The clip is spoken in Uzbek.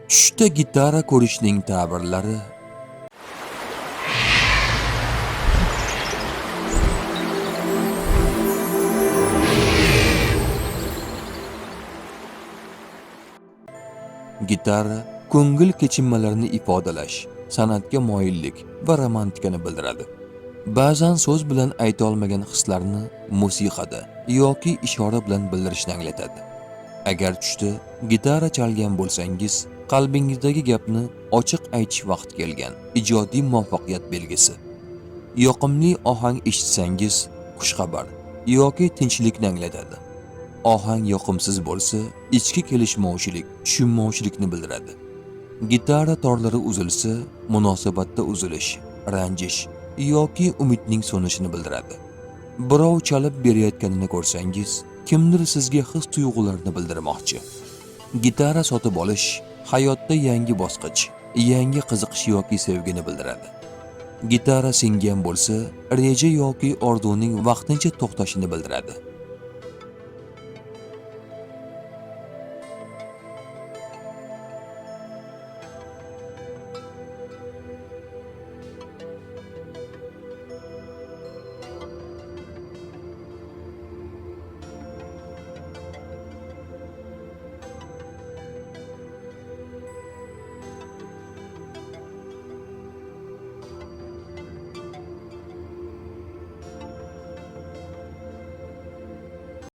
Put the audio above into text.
Tushda gitara ko'rishning ta'birlari. Gitara ko'ngil kechinmalarini ifodalash, san'atga moyillik va romantikani bildiradi. Ba'zan so'z bilan ayta olmagan hislarni musiqada yoki ishora bilan bildirishni anglatadi. Agar tushda gitara chalgan bo'lsangiz, qalbingizdagi gapni ochiq aytish vaqti kelgan, ijodiy muvaffaqiyat belgisi. Yoqimli ohang eshitsangiz, xushxabar yoki tinchlikni anglatadi. Ohang yoqimsiz bo'lsa, ichki kelishmovchilik, tushunmovchilikni bildiradi. Gitara torlari uzilsa, munosabatda uzilish, ranjish yoki umidning so'nishini bildiradi. Birov chalib berayotganini ko'rsangiz, kimdir sizga his tuyg'ularni bildirmoqchi. Gitara sotib olish hayotda yangi bosqich, yangi qiziqish yoki sevgini bildiradi. Gitara singan bo'lsa, reja yoki orzuning vaqtincha to'xtashini bildiradi.